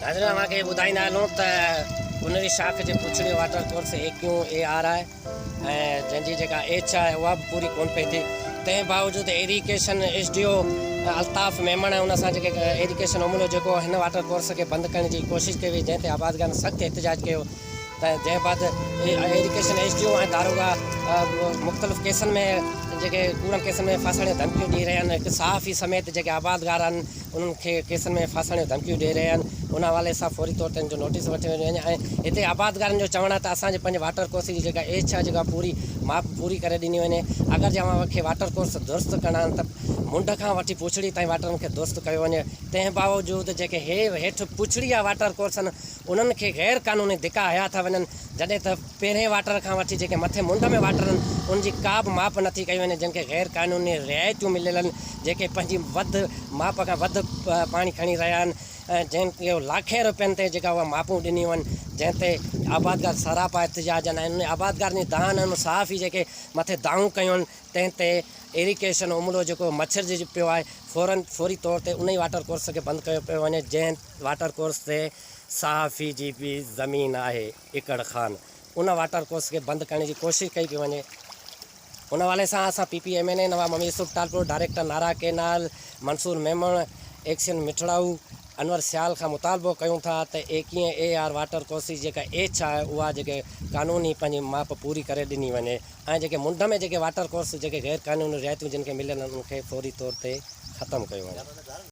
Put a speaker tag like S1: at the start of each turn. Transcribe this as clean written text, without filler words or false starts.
S1: ناظرين اوهان کي ٻڌائيندا هلون ته ڪنري شاخ جي پڇڙي واٽر ڪورس ايڪيون اي آر آهي ۽ جنهن جي جيڪا ايڇ آهي اها به پوري ڪونه پئي ٿئي تنهن باوجود irrigation S D O Altaf Memon ۽ ان سان جيڪي ايريگيشن عملو جيڪو هن واٽر ڪورس کي بند ڪرڻ جي ڪوشش ڪئي وئي جنهن تي آبادگارن سخت احتجاج ڪيو ته جنهن بعد ايريگيشن ايس ڊي او ۽ داروغا مختلف ڪيسن ۾ جيڪي ڪوڙن ڪيسن ۾ ڦاسڻ جون ڌمڪيون ڏئي رهيا آهن هڪ صحافي سميت جيڪي آبادگار آهن انهن کي ڪيسن ۾ ڦاسڻ جون ڌمڪيون ڏئي رهيا آهن ان حوالي سان فوري طور تي ان جو نوٽيس وٺيو وڃي ۽ هتي آبادگارن جو چوڻ آهي ته اسان جي پنهنجي واٽر ڪورس جي جيڪا ايڇ آهي جيڪا پوري ماپ پوري ڪري ڏني وڃي اگر جي اوهان کي واٽر ڪورس درست ڪرڻا آهن ته منڍ کان وٺي پوڇڙي تائين واٽرن کي درست ڪيو وڃي تنهن باوجود جيڪي هي هيٺ پوڇڙي جا واٽر ڪورس آهن انهن کي غير قانوني ڌڪا هنيا ٿا وڃن، جڏهن ته پهرين واٽر کان وٺي جيڪي مٿي منڍ ۾ واٽر آهن، ان جي ڪا به ماپ نٿي ڪئي وڃي، جن کي غير قانوني رعايتون مليل آهن، جيڪي پنهنجي وڌ ماپ کان وڌ پاڻي کڻي رهيا آهن ۽ جنهن کي لاکين روپين تي جيڪا اها ماپون ڏنيون آهن، جنهن تي آبادگار سراپا احتجاج آهن ۽ انهن آبادگارن جي دانهن ۽ صحافي جيڪي مٿي دانهون ڪيون آهن، تنهن تي ايريگيشن عملو جيڪو مڇرجي پيو آهي، فورن فوري طور تي انهي واٽر ڪورس کي بند ڪيو پيو وڃي، جنهن. واٽر ڪورس تي صحافي جي به زمين آهي اڪڙ خان ان واٽر ڪورس کي بند ڪرڻ جي ڪوشش ڪئي پئي وڃي ان حوالي سان اسان P P M N A Nawab Muhammad Yousuf Talpur director Nara canal Mansoor Memon XEN Mithڙائو Anwar Sial کان مطالبو ڪيون ٿا ته ايڪيهين اي آر واٽر ڪورس جي جيڪا ايڇ آهي اها جيڪي قانوني پنهنجي ماپ پوري ڪري ڏني وڃي ۽ جيڪي منڍ ۾ جيڪي واٽر ڪورس جيڪي غير قانوني رعايتون جن کي مليل آهن ان کي فوري طور تي ختم ڪيو وڃي.